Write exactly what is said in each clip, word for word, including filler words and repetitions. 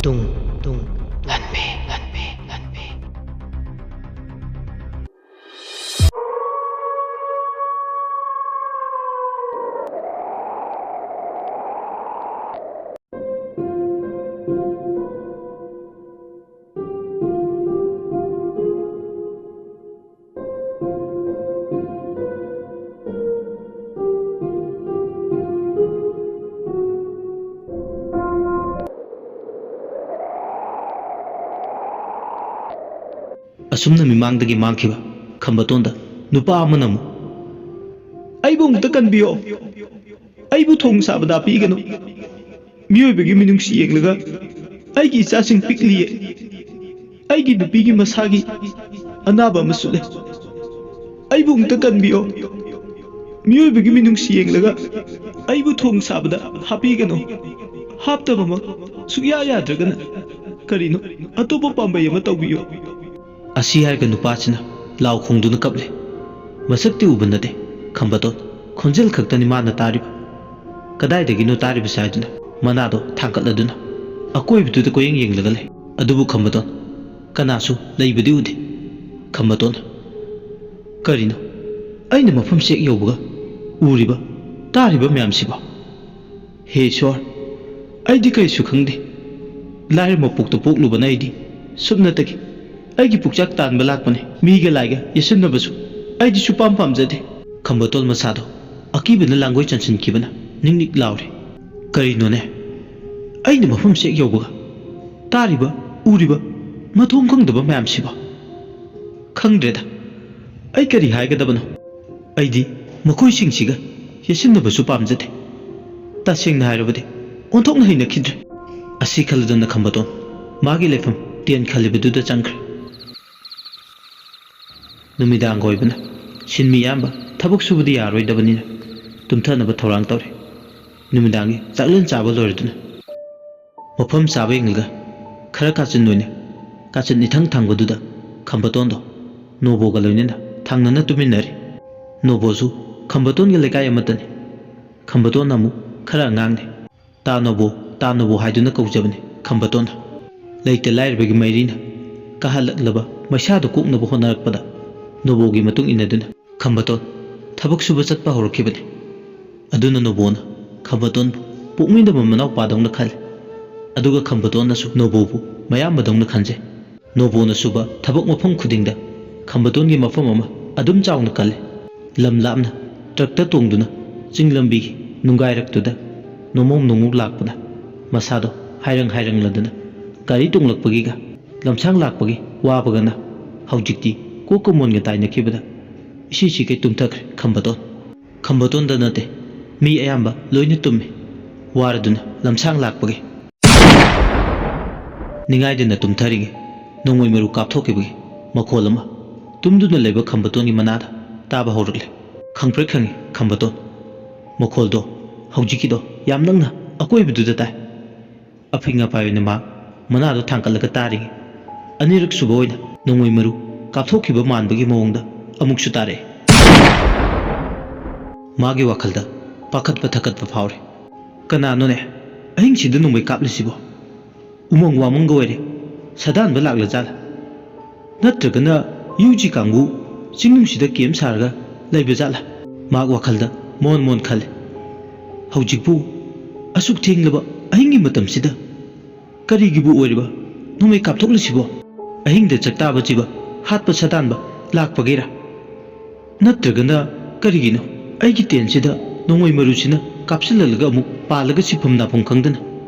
ꯇꯨꯡ ꯇꯨꯡ ꯂꯥꯟꯕꯤ ꯂꯥꯟꯕꯤ ꯂꯥꯟꯕꯤ꯫ ꯑꯁꯨꯝꯅ ꯃꯤꯃꯥꯡꯗꯒꯤ ꯃꯥꯡꯈꯤꯕ ꯈꯝꯕꯇꯣꯟꯗ ꯅꯨꯄꯥ ꯑꯃꯅ ꯑꯃꯨꯛ, "ꯑꯩꯕꯨ ꯑꯃꯨꯛꯇ ꯀꯟꯕꯤꯌꯣ, ꯑꯩꯕꯨ ꯊꯣꯡ ꯁꯥꯕꯗ ꯍꯥꯞꯄꯤꯒꯅꯨ꯫ ꯃꯤꯑꯣꯏꯕꯒꯤ ꯃꯤꯅꯨꯡꯁꯤ ꯌꯦꯡꯂꯒ ꯑꯩꯒꯤ ꯏꯆꯥꯁꯤꯡ ꯄꯤꯛꯂꯤꯌꯦ, ꯑꯩꯒꯤ ꯅꯨꯄꯤꯒꯤ ꯃꯁꯥꯒꯤ ꯑꯅꯥꯕ ꯑꯃꯁꯨ ꯂꯩ꯫ ꯑꯩꯕꯨ ꯑꯃꯨꯛꯇ ꯀꯟꯕꯤꯌꯣ꯫ ꯃꯤꯑꯣꯏꯕꯒꯤ ꯃꯤꯅꯨꯡꯁꯤ ꯌꯦꯡꯂꯒ ꯑꯩꯕꯨ ꯊꯣꯡ ꯁꯥꯕꯗ ꯍꯥꯞꯄꯤꯒꯅꯨ꯫ ꯍꯥꯞꯇꯕꯃꯛ ꯁꯨꯛꯌꯥ ꯌꯥꯗ꯭ꯔꯒꯅ ꯀꯔꯤꯅꯣ ꯑꯇꯣꯞꯄ ꯄꯥꯝꯕꯩ ꯑꯃ ꯇꯧꯕꯤꯌꯨ"꯫ ꯑꯁꯤ ꯍꯥꯏꯔꯒ ꯅꯨꯄꯥꯁꯤꯅ ꯂꯥꯎ ꯈꯣꯡꯗꯨꯅ ꯀꯞꯂꯦ꯫ ꯃꯁꯛꯇꯤ ꯎꯕ ꯅꯠꯇꯦ ꯈꯝꯕꯇꯣꯟ, ꯈꯣꯟꯖꯦꯜ ꯈꯛꯇꯅꯤ ꯃꯥꯅ ꯇꯥꯔꯤꯕ꯫ ꯀꯗꯥꯏꯗꯒꯤꯅꯣ ꯇꯥꯔꯤꯕꯁꯦ ꯍꯥꯏꯗꯨꯅ ꯃꯅꯥꯗꯣ ꯊꯥꯡꯒꯠꯂꯗꯨꯅ ꯑꯀꯣꯏꯕꯗꯨꯗ ꯀꯣꯏꯌꯦꯡ ꯌꯦꯡꯂꯒ ꯂꯩ꯫ ꯑꯗꯨꯕꯨ ꯈꯝꯕꯇꯣꯟ ꯀꯅꯥꯁꯨ ꯂꯩꯕꯗꯤ ꯎꯗꯦ꯫ ꯈꯝꯕꯇꯣꯟ, "ꯀꯔꯤꯅꯣ? ꯑꯩꯅ ꯃꯐꯝꯁꯦ ꯍꯦꯛ ꯌꯧꯕꯒ ꯎꯔꯤꯕ, ꯇꯥꯔꯤꯕ ꯃꯌꯥꯝꯁꯤꯕꯣ? ꯍꯦ ꯏꯁ꯭ꯋꯔ, ꯑꯩꯗꯤ ꯀꯔꯤꯁꯨ ꯈꯪꯗꯦ꯫ ꯂꯥꯏꯔ ꯃꯄꯣꯛꯇ ꯄꯣꯛꯂꯨꯕꯅ ꯑꯩꯗꯤ ꯁꯨꯞꯅꯇꯒꯤ ꯑꯩꯒꯤ ꯄꯨꯛꯆꯥꯛ ꯇꯥꯟꯕ ꯂꯥꯛꯄꯅꯦ꯫ ꯃꯤꯒ ꯂꯥꯏꯒ ꯌꯦꯠꯁꯤꯟꯅꯕꯁꯨ ꯑꯩꯗꯤ ꯁꯨꯄꯥꯝ ꯄꯥꯝꯖꯗꯦ"꯫ ꯈꯝꯕꯇꯣꯟ ꯃꯁꯥꯗꯣ ꯑꯀꯤꯕꯅ ꯂꯥꯡꯒꯣꯏ ꯆꯟꯁꯤꯟꯈꯤꯕꯅ ꯅꯤꯛ ꯅꯤꯛ ꯂꯥꯎꯔꯦ꯫ "ꯀꯔꯤꯅꯣꯅꯦ? ꯑꯩꯅ ꯃꯐꯝꯁꯦ ꯍꯦꯛ ꯌꯧꯕꯒ ꯇꯥꯔꯤꯕ, ꯎꯔꯤꯕ, ꯃꯊꯣꯡ ꯈꯪꯗꯕ ꯃꯌꯥꯝꯁꯤꯕꯣ? ꯈꯪꯗ꯭ꯔꯦꯗ꯫ ꯑꯩ ꯀꯔꯤ ꯍꯥꯏꯒꯗꯕꯅꯣ? ꯑꯩꯗꯤ ꯃꯈꯣꯏꯁꯤꯡꯁꯤꯒ ꯌꯦꯠꯁꯤꯟꯅꯕꯁꯨ ꯄꯥꯝꯖꯗꯦ꯫ ꯇꯁꯦꯡꯅ ꯍꯥꯏꯔꯕꯗꯤ ꯑꯣꯟꯊꯣꯛꯅ ꯍꯩꯅꯈꯤꯗ꯭ꯔꯦ"꯫ ꯑꯁꯤ ꯈꯜꯂꯗꯨꯅ ꯈꯝꯕꯇꯣꯟ ꯃꯥꯒꯤ ꯂꯩꯐꯝ ꯇꯦꯟ ꯈꯜꯂꯤꯕꯗꯨꯗ ꯆꯪꯈ꯭ꯔꯦ꯫ ꯅꯨꯃꯤꯗꯥꯡꯒ ꯑꯣꯏꯕꯅ ꯁꯤꯟꯃꯤ ꯑꯌꯥꯝꯕ ꯊꯕꯛ ꯁꯨꯕꯗꯤ ꯌꯥꯔꯣꯏꯗꯕꯅꯤꯅ ꯇꯨꯝꯊꯅꯕ ꯊꯧꯔꯥꯡ ꯇꯧꯔꯦ꯫ ꯅꯨꯃꯤꯗꯥꯡꯒꯤ ꯆꯥꯛꯂꯦꯟ ꯆꯥꯕ ꯂꯣꯏꯔꯗꯨꯅ ꯃꯐꯝ ꯆꯥꯕ ꯌꯦꯡꯂꯒ ꯈꯔ ꯀꯥꯆꯤꯟ ꯑꯣꯏꯅ ꯀꯥꯆꯤꯟ ꯏꯊꯪ ꯊꯪꯕꯗꯨꯗ ꯈꯝꯕꯇꯣꯟꯗꯣ ꯅꯣꯕꯣꯒ ꯂꯣꯏꯅꯅ ꯊꯪꯅꯅ ꯇꯨꯃꯤꯟꯅꯔꯤ꯫ ꯅꯣꯕꯣꯁꯨ ꯈꯝꯕꯇꯣꯟꯒ ꯂꯩꯀꯥꯏ ꯑꯃꯠꯇꯅꯤ꯫ ꯈꯝꯕꯇꯣꯟꯅ ꯑꯃꯨꯛ ꯈꯔ ꯑꯉꯥꯡꯅꯤ꯫ "ꯇꯥ ꯅꯣꯕꯣ, ꯇꯥ ꯅꯣꯕꯣ" ꯍꯥꯏꯗꯨꯅ ꯀꯧꯖꯕꯅꯤ꯫ ꯈꯝꯕꯇꯣꯟ꯫ ꯂꯩꯇ ꯂꯥꯏꯔꯕꯒꯤ ꯃꯩꯔꯤꯅ ꯀꯥꯍꯜꯂꯛꯂꯕ ꯃꯩꯁꯥꯗꯨ ꯀꯣꯛꯅꯕ ꯍꯣꯠꯅꯔꯛꯄꯗ ꯅꯣꯕꯣꯒꯤ ꯃꯇꯨꯡ ꯏꯟꯅꯗꯨꯅ ꯈꯝꯕꯇꯣꯟ ꯊꯕꯛ ꯁꯨꯕ ꯆꯠꯄ ꯍꯧꯔꯛꯈꯤꯕꯅꯤ꯫ ꯑꯗꯨꯅ ꯅꯣꯕꯣꯅ ꯈꯝꯕꯇꯣꯟꯕꯨ ꯄꯣꯛꯃꯤꯟꯅꯕ ꯃꯅꯥꯎꯄꯥꯗꯧꯅ ꯈꯜꯂꯤ꯫ ꯑꯗꯨꯒ ꯈꯝꯕꯇꯣꯟꯅꯁꯨ ꯅꯣꯕꯣꯕꯨ ꯃꯌꯥꯝꯕꯗꯧꯅ ꯈꯟꯖꯩ꯫ ꯅꯣꯕꯣꯅ ꯁꯨꯕ ꯊꯕꯛ ꯃꯐꯝ ꯈꯨꯗꯤꯡꯗ ꯈꯝꯕꯇꯣꯟꯒꯤ ꯃꯐꯝ ꯑꯃ ꯑꯗꯨꯝ ꯆꯥꯎꯅ ꯀꯜꯂꯤ꯫ ꯂꯝ ꯂꯥꯞꯅ ꯇ꯭ꯔꯛꯇ ꯇꯣꯡꯗꯨꯅ ꯆꯤꯡ ꯂꯝꯕꯤꯒꯤ ꯅꯨꯡꯒꯥꯏꯔꯛꯇꯨꯗ ꯅꯣꯡꯃꯣꯝ ꯅꯣꯡꯃꯣꯝ ꯂꯥꯛꯄꯗ ꯃꯁꯥꯗꯣ ꯍꯥꯏꯔꯪ ꯍꯥꯏꯔꯪꯂꯗꯅ ꯒꯥꯔꯤ ꯇꯣꯡꯂꯛꯄꯒꯤꯒ ꯂꯝꯁꯥꯡ ꯂꯥꯛꯄꯒꯤ ꯋꯥꯕꯒꯅ ꯍꯧꯖꯤꯛꯇꯤ ꯀꯣꯛꯀ ꯃꯣꯟꯒ ꯇꯥꯏꯅꯈꯤꯕꯗ ꯏꯁꯤ ꯁꯤꯈꯩ ꯇꯨꯝꯊꯈ꯭ꯔꯦ ꯈꯝꯕꯇꯣꯟ꯫ ꯈꯝꯕꯇꯣꯟꯗ ꯅꯠꯇꯦ, ꯃꯤ ꯑꯌꯥꯝꯕ ꯂꯣꯏꯅ ꯇꯨꯝꯃꯤ꯫ ꯋꯥꯔꯗꯨꯅ ꯂꯝꯁꯥꯡ ꯂꯥꯛꯄꯒꯤ꯫ ꯅꯤꯡꯉꯥꯏꯗꯅ ꯇꯨꯝꯊꯔꯤꯉꯩ ꯅꯣꯡꯃꯩ ꯃꯔꯨ ꯀꯥꯞꯊꯣꯛꯈꯤꯕꯒꯤ ꯃꯈꯣꯜ ꯑꯃ ꯇꯨꯝꯗꯨꯅ ꯂꯩꯕ ꯈꯝꯕꯇꯣꯟꯒꯤ ꯃꯅꯥꯗ ꯇꯥꯕ ꯍꯧꯔꯛꯂꯦ꯫ ꯈꯪꯄ꯭ꯔꯦꯛ ꯈꯪꯉꯤ ꯈꯝꯕꯇꯣꯟ꯫ ꯃꯈꯣꯜꯗꯣ ꯍꯧꯖꯤꯛꯀꯤꯗꯣ ꯌꯥꯝ ꯅꯛꯅ ꯑꯀꯣꯏꯕꯗꯨꯗ ꯇꯥꯏ꯫ ꯑꯐꯤꯡ ꯑꯐꯥꯏ ꯑꯣꯏꯅ ꯃꯍꯥꯛ ꯃꯅꯥꯗꯣ ꯊꯥꯡꯒꯠꯂꯒ ꯇꯥꯔꯤꯉꯩ ꯑꯅꯤꯔꯛ ꯁꯨꯕ ꯑꯣꯏꯅ ꯅꯣꯡꯃꯩ ꯃꯔꯨ ꯀꯥꯞꯊꯣꯛꯈꯤꯕ ꯃꯥꯟꯕꯒꯤ ꯃꯑꯣꯡꯗ ꯑꯃꯨꯛꯁꯨ ꯇꯥꯔꯛꯑꯦ꯫ ꯃꯥꯒꯤ ꯋꯥꯈꯜꯗ ꯄꯥꯈꯠꯄ ꯊꯀꯠꯄ ꯐꯥꯎꯔꯦ꯫ "ꯀꯅꯥꯅꯣꯅꯦ ꯑꯍꯤꯡꯁꯤꯗ ꯅꯣꯡꯃꯩ ꯀꯥꯞꯂꯤꯁꯤꯕꯣ? ꯎꯃꯪ ꯋꯥꯃꯪꯒ ꯑꯣꯏꯔꯦ꯫ ꯁꯥꯗꯥꯟꯕ ꯂꯥꯛꯂꯖꯥꯠꯂ? ꯅꯠꯇ꯭ꯔꯒꯅ ꯌꯨ ꯖꯤ ꯀꯥꯡꯕꯨ ꯆꯤꯡꯅꯨꯡꯁꯤꯗ ꯀꯦꯝ ꯁꯥꯔꯒ ꯂꯩꯕ ꯖꯥꯠꯂ?" ꯃꯍꯥꯛ ꯋꯥꯈꯜꯗ ꯃꯣꯟ ꯃꯣꯟ ꯈꯜꯂꯤ꯫ "ꯍꯧꯖꯤꯛꯄꯨ ꯑꯁꯨꯛ ꯊꯦꯡꯂꯕ ꯑꯍꯤꯡꯒꯤ ꯃꯇꯝꯁꯤꯗ ꯀꯔꯤꯒꯤꯕꯨ ꯑꯣꯏꯔꯤꯕ ꯅꯣꯡꯃꯩ ꯀꯥꯞꯊꯣꯛꯂꯤꯁꯤꯕꯣ? ꯑꯍꯤꯡꯗ ꯆꯥꯛꯇꯥꯕ ꯖꯤꯕ ꯍꯥꯠꯄ ꯁꯥꯗꯥꯟꯕ ꯂꯥꯛꯄꯒꯤꯔ? ꯅꯠꯇ꯭ꯔꯒꯅ ꯀꯔꯤꯒꯤꯅꯣ ꯑꯩꯒꯤ ꯇꯦꯟꯁꯤꯗ ꯅꯣꯡꯃꯩ ꯃꯔꯨꯁꯤꯅ ꯀꯥꯞꯁꯤꯜꯂꯛꯂꯒ ꯑꯃꯨꯛ ꯄꯥꯜꯂꯒ ꯁꯤꯐꯝ ꯅꯥꯐꯝ ꯈꯪꯗꯅ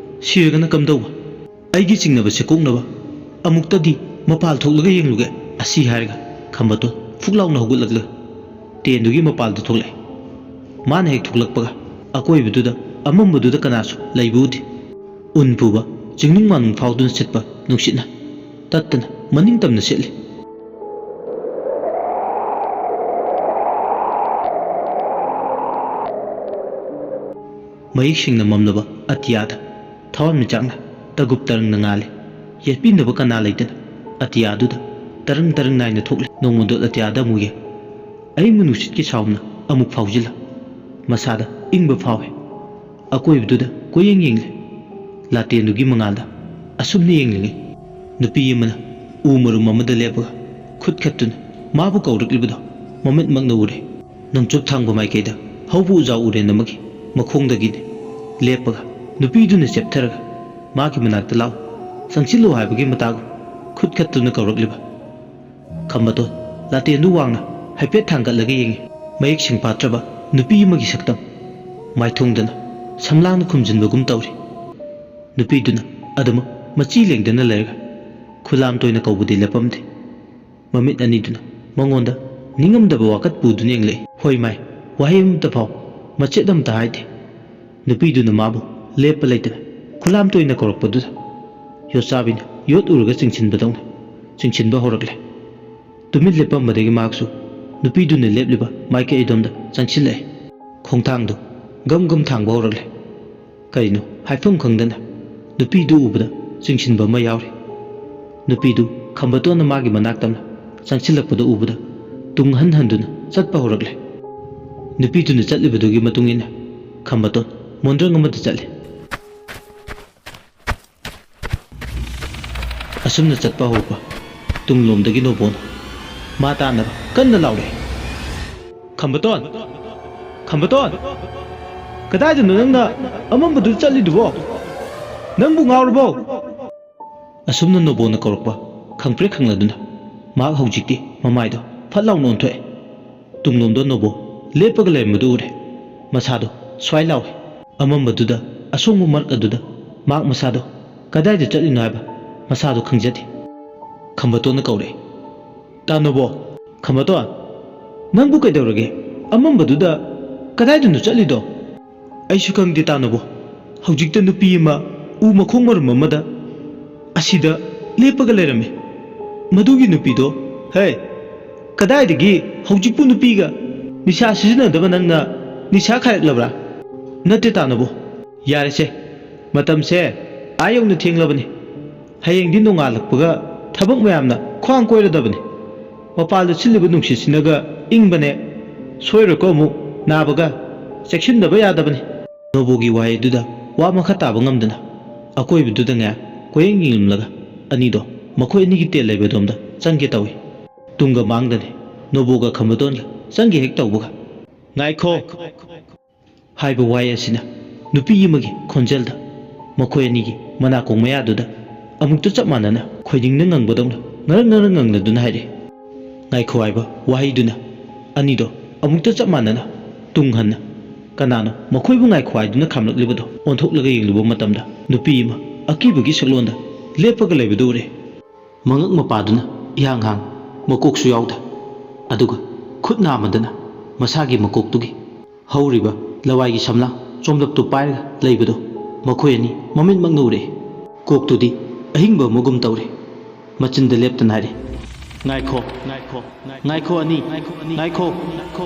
ꯁꯤꯔꯒꯅ ꯀꯝꯗꯧꯕ? ꯑꯩꯒꯤ ꯆꯤꯡꯅꯕꯁꯦ ꯀꯣꯛꯅꯕ ꯑꯃꯨꯛꯇꯗꯤ ꯃꯄꯥꯜ ꯊꯣꯛꯂꯒ ꯌꯦꯡꯂꯨꯒꯦ" ꯑꯁꯤ ꯍꯥꯏꯔꯒ ꯈꯝꯕꯇꯣꯟ ꯐꯨꯛ ꯂꯥꯎꯅ ꯍꯧꯒꯠꯂꯛꯂꯒ ꯇꯦꯟꯗꯨꯒꯤ ꯃꯄꯥꯜꯗ ꯊꯣꯛꯂꯛꯑꯦ꯫ ꯃꯥꯅ ꯍꯦꯛ ꯊꯣꯛꯂꯛꯄꯒ ꯑꯀꯣꯏꯕꯗꯨꯗ ꯑꯃꯝꯕꯗꯨꯗ ꯀꯅꯥꯁꯨ ꯂꯩꯕ ꯎꯗꯦ꯫ ꯎꯟ ꯄꯨꯕ ꯆꯤꯡꯅꯨꯡ ꯃꯥꯅꯨꯡ ꯐꯥꯎꯗꯨꯅ ꯁꯤꯠꯄ ꯅꯨꯡꯁꯤꯠꯅ ꯇꯠꯇꯅ ꯃꯅꯤꯡ ꯇꯝꯅ ꯁꯤꯠꯂꯤ꯫ ꯃꯌꯦꯛ ꯁꯦꯡꯅ ꯃꯝꯂꯕ ꯑꯇꯤꯌꯥꯗ ꯊꯋꯥꯟꯃꯤꯆꯥꯛꯅ ꯇꯒꯨꯞ ꯇꯔꯪꯅ ꯉꯥꯜꯂꯤ꯫ ꯌꯦꯠꯄꯤꯅꯕ ꯀꯅꯥ ꯂꯩꯇꯅ ꯑꯇꯤꯌꯥꯗꯨꯗ ꯇꯔꯪ ꯇꯔꯪ ꯅꯥꯏꯅ ꯊꯣꯛꯂꯤ꯫ ꯅꯣꯡꯃꯗꯣ ꯑꯇꯤꯌꯥꯗ ꯑꯃꯨꯛ ꯌꯦꯡ꯫ ꯑꯏꯪꯕ ꯅꯨꯡꯁꯤꯠꯀꯤ ꯁꯥꯎꯝꯅ ꯑꯃꯨꯛ ꯐꯥꯎꯖꯤꯜꯂ ꯃꯁꯥꯗ ꯏꯪꯕ ꯐꯥꯎꯏ꯫ ꯑꯀꯣꯏꯕꯗꯨꯗ ꯀꯣꯏꯌꯦꯡ ꯌꯦꯡꯂꯤ꯫ ꯂꯥꯇꯦꯟꯗꯨꯒꯤ ꯃꯉꯥꯜꯗ ꯑꯁꯨꯝꯅ ꯌꯦꯡꯂꯤꯉꯩ ꯅꯨꯄꯤ ꯑꯃꯅ ꯎ ꯃꯔꯨꯝ ꯑꯃꯗ ꯂꯦꯞꯄꯒ ꯈꯨꯠ ꯈꯠꯇꯨꯅ ꯃꯥꯕꯨ ꯀꯧꯔꯛꯂꯤꯕꯗꯣ ꯃꯃꯤꯠꯃꯛꯅ ꯎꯔꯦ꯫ ꯅꯣꯡꯆꯨꯞ ꯊꯪꯕ ꯃꯥꯏꯀꯩꯗ ꯍꯧꯕ ꯎꯖꯥꯎ ꯎꯔꯦꯟ ꯑꯃꯒꯤ ꯃꯈꯣꯡꯗꯒꯤꯅꯤ ꯂꯦꯞꯄꯒ ꯅꯨꯄꯤꯗꯨꯅ ꯆꯦꯞꯊꯔꯒ ꯃꯥꯒꯤ ꯃꯅꯥꯛꯇ ꯂꯥꯛꯎ, ꯆꯪꯁꯤꯜꯂꯨ ꯍꯥꯏꯕꯒꯤ ꯃꯇꯥꯒꯨꯝ ꯈꯨꯠ ꯈꯠꯇꯨꯅ ꯀꯧꯔꯛꯂꯤꯕ꯫ ꯈꯝꯕꯇꯣꯟ ꯂꯥꯇꯦꯟꯗꯨ ꯋꯥꯡꯅ ꯍꯥꯏꯐꯦꯠ ꯊꯥꯡꯒꯠꯂꯒ ꯌꯦꯡꯉꯤ꯫ ꯃꯌꯦꯛ ꯁꯦꯡ ꯐꯥꯠꯇ꯭ꯔꯕ ꯅꯨꯄꯤ ꯑꯃꯒꯤ ꯁꯛꯇꯝ ꯃꯥꯏꯊꯣꯡꯗꯅ ꯁꯝꯂꯥꯡꯅ ꯈꯨꯝꯖꯤꯟꯕꯒꯨꯝ ꯇꯧꯔꯤ꯫ ꯅꯨꯄꯤꯗꯨꯅ ꯑꯗꯨꯃꯛ ꯃꯆꯤ ꯂꯦꯡꯗꯅ ꯂꯩꯔꯒ ꯈꯨꯂꯥꯝ ꯇꯣꯏꯅ ꯀꯧꯕꯗꯤ ꯂꯦꯞꯄꯝꯗꯦ꯫ ꯃꯃꯤꯠ ꯑꯅꯤꯗꯨꯅ ꯃꯉꯣꯟꯗ ꯅꯤꯡꯉꯝꯗꯕ ꯋꯥꯀꯠ ꯄꯨꯗꯨꯅ ꯌꯦꯡꯂꯛꯏ꯫ ꯍꯣꯏ ꯃꯥꯏ, ꯋꯥꯍꯩ ꯑꯃꯠꯇ ꯐꯥꯎ ꯃꯆꯦꯠ ꯑꯃꯠꯇ ꯍꯥꯏꯗꯦ꯫ ꯅꯨꯄꯤꯗꯨꯅ ꯃꯥꯕꯨ ꯂꯦꯞꯄ ꯂꯩꯇꯅ ꯈꯨꯂꯥꯝ ꯇꯣꯏꯅ ꯀꯧꯔꯛꯄꯗꯨꯗ ꯌꯣꯠꯆꯥꯕꯤꯅ ꯌꯣꯠ ꯎꯔꯒ ꯆꯤꯡꯁꯤꯟꯕꯗꯧꯅ ꯆꯤꯡꯁꯤꯟꯕ ꯍꯧꯔꯛꯂꯦ꯫ ꯇꯨꯃꯤꯟ ꯂꯦꯞꯄꯝꯕꯗꯒꯤ ꯃꯍꯥꯛꯁꯨ ꯅꯨꯄꯤꯗꯨꯅ ꯂꯦꯞꯂꯤꯕ ꯃꯥꯏꯀꯩ ꯑꯗꯣꯝꯗ ꯆꯪꯁꯤꯜꯂꯛꯑꯦ꯫ ꯈꯣꯡꯊꯥꯡꯗꯨ ꯒꯝ ꯒꯝ ꯊꯥꯡꯕ ꯍꯧꯔꯛꯂꯦ꯫ ꯀꯔꯤꯅꯣ ꯍꯥꯏꯐꯝ ꯈꯪꯗꯅ ꯅꯨꯄꯤꯗꯨ ꯎꯕꯗ ꯆꯤꯡꯁꯤꯟꯕ ꯑꯃ ꯌꯥꯎꯔꯤ꯫ ꯅꯨꯄꯤꯗꯨ ꯈꯝꯕꯇꯣꯟꯅ ꯃꯥꯒꯤ ꯃꯅꯥꯛ ꯇꯝꯅ ꯆꯪꯁꯤꯜꯂꯛꯄꯗꯨ ꯎꯕꯗ ꯇꯨꯡ ꯍꯟ ꯍꯟꯗꯨꯅ ꯆꯠꯄ ꯍꯧꯔꯛꯂꯦ꯫ ꯅꯨꯄꯤꯗꯨꯅ ꯆꯠꯂꯤꯕꯗꯨꯒꯤ ꯃꯇꯨꯡ ꯏꯟꯅ ꯈꯝꯕꯇꯣꯟ ꯃꯣꯟꯗ꯭ꯔꯪ ꯑꯃꯗ ꯆꯠꯂꯦ꯫ ꯑꯁꯨꯝꯅ ꯆꯠꯄ ꯍꯧꯔꯛꯄ ꯇꯨꯡꯂꯣꯝꯗꯒꯤ ꯅꯣꯕꯣꯅ ꯃꯥ ꯇꯥꯟꯅꯕ ꯀꯟꯅ ꯂꯥꯎꯔꯛꯏ꯫ "ꯈꯝꯕꯇꯣꯟ! ꯈꯝꯕꯇꯣꯟ! ꯀꯗꯥꯏꯗꯅꯣ ꯅꯪꯅ ꯑꯃꯝꯕꯗꯨ ꯆꯠꯂꯤꯗꯨꯕꯣ? ꯅꯪꯕꯨ ꯉꯥꯎꯔꯕꯣ?" ꯑꯁꯨꯝꯅ ꯅꯣꯕꯣꯅ ꯀꯧꯔꯛꯄ ꯈꯪꯄ꯭ꯔꯦꯛ ꯈꯪꯂꯗꯨꯅ ꯃꯍꯥꯛ ꯍꯧꯖꯤꯛꯇꯤ ꯃꯃꯥꯏꯗꯣ ꯐꯠ ꯂꯥꯎꯅ ꯑꯣꯟꯊꯣꯛꯑꯦ꯫ ꯇꯨꯡꯂꯣꯝꯗ ꯅꯣꯕꯣ ꯂꯦꯞꯄꯒ ꯂꯩꯔꯝꯕꯗꯨ ꯎꯔꯦ꯫ ꯃꯁꯥꯗꯣ ꯁ꯭ꯋꯥꯏ ꯂꯥꯎꯏ꯫ ꯑꯃꯝꯕꯗꯨꯗ, ꯑꯁꯣꯡꯕ ꯃꯔꯛ ꯑꯗꯨꯗ ꯃꯍꯥꯛ ꯃꯁꯥꯗꯣ ꯀꯗꯥꯏꯗ ꯆꯠꯂꯤꯅꯣ ꯍꯥꯏꯕ ꯃꯁꯥꯗꯣ ꯈꯪꯖꯗꯦ꯫ ꯈꯝꯕꯇꯣꯟꯅ ꯀꯧꯔꯛꯏ, "ꯇꯥ ꯅꯣꯕꯣ, ꯈꯝꯕꯇꯣꯟ, ꯅꯪꯕꯨ ꯀꯩꯗꯧꯔꯒꯦ? ꯑꯃꯝꯕꯗꯨꯗ ꯀꯗꯥꯏꯗꯅꯣ ꯆꯠꯂꯤꯗꯣ?" "ꯑꯩꯁꯨ ꯈꯪꯗꯦ ꯇꯥ ꯅꯣꯕꯣ꯫ ꯍꯧꯖꯤꯛꯇ ꯅꯨꯄꯤ ꯑꯃ ꯎ ꯃꯈꯣꯡ ꯃꯔꯨꯝ ꯑꯃꯗ ꯑꯁꯤꯗ ꯂꯦꯞꯄꯒ ꯂꯩꯔꯝꯃꯤ꯫ ꯃꯗꯨꯒꯤ ꯅꯨꯄꯤꯗꯣ, ꯍꯦ, ꯀꯗꯥꯏꯗꯒꯤ ꯍꯧꯖꯤꯛꯄꯨ ꯅꯨꯄꯤꯒ? ꯅꯤꯁꯥ ꯁꯤꯖꯤꯟꯅꯗꯕ ꯅꯪꯅ ꯅꯤꯁꯥ ꯈꯥꯏꯔꯛꯂꯕ꯭ꯔꯥ? ꯅꯠꯇꯦ ꯇꯥ ꯅꯣꯕꯣ꯫ ꯌꯥꯔꯦꯁꯦ, ꯃꯇꯝꯁꯦ ꯑꯥ ꯌꯧꯅ ꯊꯦꯡꯂꯕꯅꯤ꯫ ꯍꯌꯦꯡꯗꯤ ꯅꯣꯡꯉꯥꯜꯂꯛꯄꯒ ꯊꯕꯛ ꯃꯌꯥꯝꯅ ꯈ꯭ꯋꯥꯡ ꯀꯣꯏꯔꯗꯕꯅꯤ꯫ ꯃꯄꯥꯟꯗ ꯁꯤꯜꯂꯤꯕ ꯅꯨꯡꯁꯤꯠꯁꯤꯅꯒ ꯏꯪꯕꯅꯦ꯫ ꯁꯣꯏꯔꯣꯏꯀꯣ ꯑꯃꯨꯛ ꯅꯥꯕꯒ꯫ ꯆꯦꯛꯁꯤꯟꯗꯕ ꯌꯥꯗꯕꯅꯤ꯫" ꯅꯣꯕꯣꯒꯤ ꯋꯥꯍꯩꯗꯨꯗ ꯋꯥ ꯃꯈꯥ ꯇꯥꯕ ꯉꯝꯗꯅ ꯑꯀꯣꯏꯕꯗꯨꯗ ꯉꯥꯏ ꯀꯣꯏꯌꯦꯡ ꯌꯦꯡꯂꯝꯂꯒ ꯑꯅꯤꯗꯣ ꯃꯈꯣꯏ ꯑꯅꯤꯒꯤ ꯇꯦꯟ ꯂꯩꯕ ꯑꯗꯣꯝꯗ ꯆꯪꯒꯦ ꯇꯧꯏ꯫ ꯇꯨꯡꯒ ꯃꯥꯡꯗꯅꯦ ꯅꯣꯕꯣꯒ ꯈꯝꯕꯗꯣꯟꯒ ꯆꯪꯒꯦ ꯍꯦꯛ ꯇꯧꯕꯒ, "ꯉꯥꯏꯈꯣ!" ꯍꯥꯏꯕ ꯋꯥꯍꯩ ꯑꯁꯤꯅ ꯅꯨꯄꯤ ꯑꯃꯒꯤ ꯈꯣꯟꯖꯦꯜꯗ ꯃꯈꯣꯏ ꯑꯅꯤꯒꯤ ꯃꯅꯥꯀꯣꯡ ꯃꯌꯥꯗꯨꯗ ꯑꯃꯨꯛꯇ ꯆꯞ ꯃꯥꯟꯅꯅ ꯈꯣꯏꯅꯤꯡꯅ ꯉꯪꯕꯗꯧꯅ ꯉꯔꯪ ꯉꯔꯪ ꯉꯪꯅꯗꯨꯅ ꯍꯥꯏꯔꯛꯏ꯫ "ꯉꯥꯏꯈꯣ" ꯍꯥꯏꯕ ꯋꯥꯍꯩꯗꯨꯅ ꯑꯅꯤꯗꯣ ꯑꯃꯨꯛꯇ ꯆꯞ ꯃꯥꯟꯅꯅ ꯇꯨꯡ ꯍꯟꯅ ꯀꯅꯥꯅꯣ ꯃꯈꯣꯏꯕꯨ "ꯉꯥꯏꯈꯣ" ꯍꯥꯏꯗꯨꯅ ꯈꯥꯝꯂꯛꯂꯤꯕꯗꯣ ꯑꯣꯟꯊꯣꯛꯂꯒ ꯌꯦꯡꯂꯨꯕ ꯃꯇꯝꯗ ꯅꯨꯄꯤ ꯑꯃ ꯑꯀꯤꯕꯒꯤ ꯁꯛꯂꯣꯟꯗ ꯂꯦꯞꯄꯒ ꯂꯩꯕꯗꯨ ꯎꯔꯦ꯫ ꯃꯉꯛ ꯃꯄꯥꯗꯨꯅ ꯏꯍꯥꯡ ꯍꯥꯡ, ꯃꯀꯣꯛꯁꯨ ꯌꯥꯎꯗ, ꯑꯗꯨꯒ ꯈꯨꯠ ꯅꯥꯝꯃꯗꯅ ꯃꯁꯥꯒꯤ ꯃꯀꯣꯛꯇꯨꯒꯤ ꯍꯧꯔꯤꯕ ꯂꯋꯥꯏꯒꯤ ꯁꯝꯂꯥꯡ ꯆꯣꯝꯂꯞꯇꯨ ꯄꯥꯏꯔꯒ ꯂꯩꯕꯗꯨ ꯃꯈꯣꯏ ꯑꯅꯤ ꯃꯃꯤꯠꯃꯛꯅ ꯎꯔꯛꯏ꯫ ꯀꯣꯛꯇꯨꯗꯤ ꯑꯍꯤꯡꯕ ꯑꯃꯒꯨꯝ ꯇꯧꯔꯤ꯫ ꯃꯆꯤꯟꯗ ꯂꯦꯞꯇꯅ ꯍꯥꯏꯔꯤ, "ꯉꯥꯏꯈꯣ, ꯉꯥꯏꯈꯣ, ꯉꯥꯏꯈꯣ ꯑꯅꯤ, ꯉꯥꯏꯈꯣ, ꯉꯥꯏꯈꯣ, ꯉꯥꯏꯈꯣ"꯫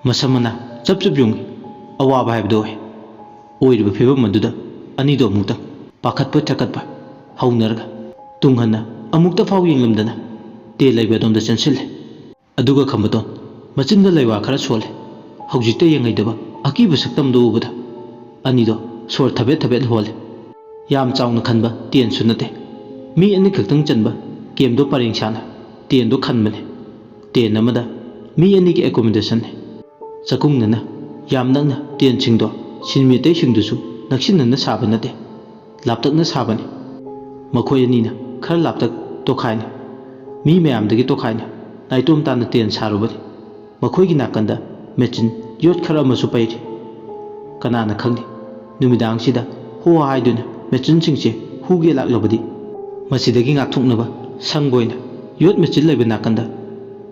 ꯃꯁꯝ ꯃꯅꯥ ꯆꯞ ꯆꯞ ꯌꯨꯡꯏ꯫ ꯑꯋꯥꯕ ꯍꯥꯏꯕꯗꯨ ꯑꯣꯏ꯫ ꯑꯣꯏꯔꯤꯕ ꯐꯤꯕꯝ ꯑꯗꯨꯗ ꯑꯅꯤꯗꯣ ꯑꯃꯨꯛꯇꯪ ꯄꯥꯈꯠꯄ ꯊꯛꯀꯠꯄ ꯍꯧꯅꯔꯒ ꯇꯨꯡ ꯍꯟꯅ ꯑꯃꯨꯛꯇ ꯐꯥꯎ ꯌꯦꯡꯂꯝꯗꯅ ꯇꯦꯟ ꯂꯩꯕ ꯑꯗꯣꯝꯗ ꯆꯦꯟꯁꯤꯜꯂꯦ꯫ ꯑꯗꯨꯒ ꯈꯝꯕꯗꯣꯟ ꯃꯆꯤꯟꯗ ꯂꯩꯋꯥ ꯈꯔ ꯁꯣꯜꯂꯦ꯫ ꯍꯧꯖꯤꯛꯇ ꯌꯦꯡꯉꯩꯗꯕ ꯑꯀꯤꯕ ꯁꯛꯇꯝꯗꯨ ꯎꯕꯗ ꯑꯅꯤꯗꯣ ꯁꯣꯔ ꯊꯕꯦꯠ ꯊꯕꯦꯠ ꯍꯣꯜꯂꯦ꯫ ꯌꯥꯝ ꯆꯥꯎꯅ ꯈꯟꯕ ꯇꯦꯟꯁꯨ ꯅꯠꯇꯦ꯫ ꯃꯤ ꯑꯅꯤꯈꯛꯇꯪ ꯆꯟꯕ ꯀꯦꯝꯗꯣ ꯄꯔꯦꯡ ꯁꯥꯅ ꯇꯦꯟꯗꯣ ꯈꯟꯕꯅꯦ꯫ ꯇꯦꯟ ꯑꯃꯗ ꯃꯤ ꯑꯅꯤꯒꯤ ꯑꯦꯀꯣꯃꯣꯗꯦꯁꯟꯅꯦ꯫ ꯆꯥꯛꯈꯨꯝꯗꯅ ꯌꯥꯝ ꯅꯛꯅ ꯇꯦꯟꯁꯤꯡꯗꯣ ꯁꯤꯟꯃꯤ ꯑꯇꯩꯁꯤꯡꯗꯨꯁꯨ ꯅꯛꯁꯤꯟꯅꯅ ꯁꯥꯕ ꯅꯠꯇꯦ, ꯂꯥꯞꯇꯛꯅ ꯁꯥꯕꯅꯤ꯫ ꯃꯈꯣꯏ ꯑꯅꯤꯅ ꯈꯔ ꯂꯥꯞꯇꯛ ꯇꯣꯈꯥꯏꯅ, ꯃꯤ ꯃꯌꯥꯝꯗꯒꯤ ꯇꯣꯈꯥꯏꯅ ꯅꯥꯏꯇꯣꯝ ꯇꯥꯅ ꯇꯦꯟ ꯁꯥꯔꯨꯕꯅꯤ꯫ ꯃꯈꯣꯏꯒꯤ ꯅꯥꯀꯟꯗ ꯃꯦꯆꯤꯟ ꯌꯣꯠ ꯈꯔ ꯑꯃꯁꯨ ꯄꯩꯔꯤ꯫ ꯀꯅꯥꯅ ꯈꯪꯅꯤ, ꯅꯨꯃꯤꯗꯥꯡꯁꯤꯗ ꯍꯣ ꯍꯥꯏꯗꯨꯅ ꯃꯦꯆꯤꯟꯁꯤꯡꯁꯦ ꯍꯨꯒꯦ ꯂꯥꯛꯂꯕꯗꯤ? ꯃꯁꯤꯗꯒꯤ ꯉꯥꯛꯊꯣꯛꯅꯕ ꯁꯪꯕ ꯑꯣꯏꯅ ꯌꯣꯠ ꯃꯦꯆꯤꯟ ꯂꯩꯕ ꯅꯥꯀꯟꯗ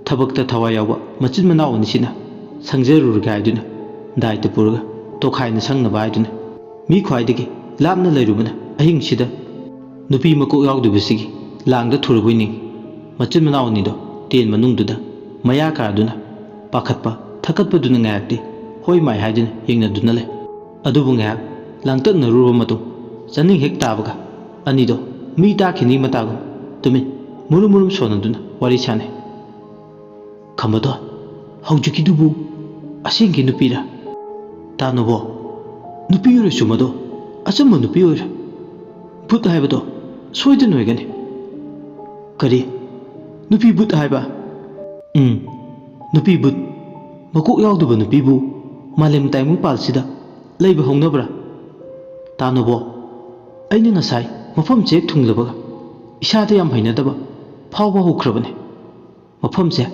ꯊꯕꯛꯇ ꯊꯋꯥꯏ ꯌꯥꯎꯕ ꯃꯆꯤꯟ ꯃꯅꯥꯎ ꯑꯅꯤꯁꯤꯅ ꯁꯪꯖꯔꯨꯔꯒꯦ ꯍꯥꯏꯗꯨꯅ ꯗꯥꯏꯇ ꯄꯨꯔꯒ ꯇꯣꯈꯥꯏꯅ ꯁꯪꯅꯕ ꯍꯥꯏꯗꯨꯅ ꯃꯤ ꯈ꯭ꯋꯥꯏꯗꯒꯤ ꯂꯥꯞꯅ ꯂꯩꯔꯨꯕꯅ ꯑꯍꯤꯡꯁꯤꯗ ꯅꯨꯄꯤ ꯃꯀꯣꯛ ꯌꯥꯎꯗꯕꯁꯤꯒꯤ ꯂꯥꯡꯗ ꯊꯨꯔꯕꯣꯏ ꯅꯤꯡꯏ꯫ ꯃꯆꯤꯟ ꯃꯅꯥꯎ ꯑꯅꯤꯗꯣ ꯇꯦꯟ ꯃꯅꯨꯡꯗꯨꯗ ꯃꯌꯥ ꯀꯥꯗꯨꯅ ꯄꯥꯈꯠꯄ ꯊꯛꯀꯠꯄꯗꯨꯅ ꯉꯥꯏꯍꯥꯛꯇꯤ ꯍꯣꯏ ꯃꯥꯏ ꯍꯥꯏꯗꯨꯅ ꯌꯦꯡꯅꯗꯨꯅ ꯂꯩ꯫ ꯑꯗꯨꯕꯨ ꯉꯥꯏꯍꯥꯛ ꯂꯥꯡꯇꯛꯅꯔꯨꯔꯕ ꯃꯇꯨꯡ ꯆꯥꯅꯤꯡ ꯍꯦꯛ ꯇꯥꯕꯒ ꯑꯅꯤꯗꯣ ꯃꯤ ꯇꯥꯈꯤꯅꯤ ꯃꯇꯥꯒꯨꯝ ꯇꯨꯃꯤꯟ ꯃꯨꯔꯨꯝ ꯃꯨꯔꯨꯝ ꯁꯣꯟꯅꯗꯨꯅ ꯋꯥꯔꯤ ꯁꯥꯅꯩ꯫ "ꯈꯝꯕꯗꯣꯟ, ꯍꯧꯖꯤꯛꯀꯤꯗꯨꯕꯨ ꯑꯁꯦꯡꯒꯤ ꯅꯨꯄꯤꯔꯥ?" "ꯇꯥꯅꯨꯕꯣ, ꯅꯨꯄꯤ ꯑꯣꯏꯔꯁꯨ ꯃꯗꯣ ꯑꯆꯝꯕ ꯅꯨꯄꯤ ꯑꯣꯏꯔꯦ꯫ ꯚꯨꯠ ꯍꯥꯏꯕꯗꯣ ꯁꯣꯏꯗꯅ ꯑꯣꯏꯒꯅꯤ꯫ ꯀꯔꯤ? ꯅꯨꯄꯤ ꯚꯨꯠ ꯍꯥꯏꯕ? ꯎꯝ, ꯅꯨꯄꯤ ꯚꯨꯠ꯫ ꯃꯀꯣꯛ ꯌꯥꯎꯗꯕ ꯅꯨꯄꯤꯕꯨ ꯃꯥꯂꯦꯝ ꯇꯥꯏꯕꯪꯄꯥꯜꯁꯤꯗ ꯂꯩꯕ ꯍꯧꯅꯕ꯭ꯔꯥ? ꯇꯥꯅꯣꯕꯣ, ꯑꯩꯅ ꯉꯁꯥꯏ ꯃꯐꯝꯁꯦ ꯍꯦꯛ ꯊꯨꯡꯂꯕꯒ ꯏꯁꯥꯗ ꯌꯥꯝ ꯍꯩꯅꯗꯕ ꯐꯥꯎꯕ ꯍꯧꯈ꯭ꯔꯕꯅꯤ꯫ ꯃꯐꯝꯁꯦ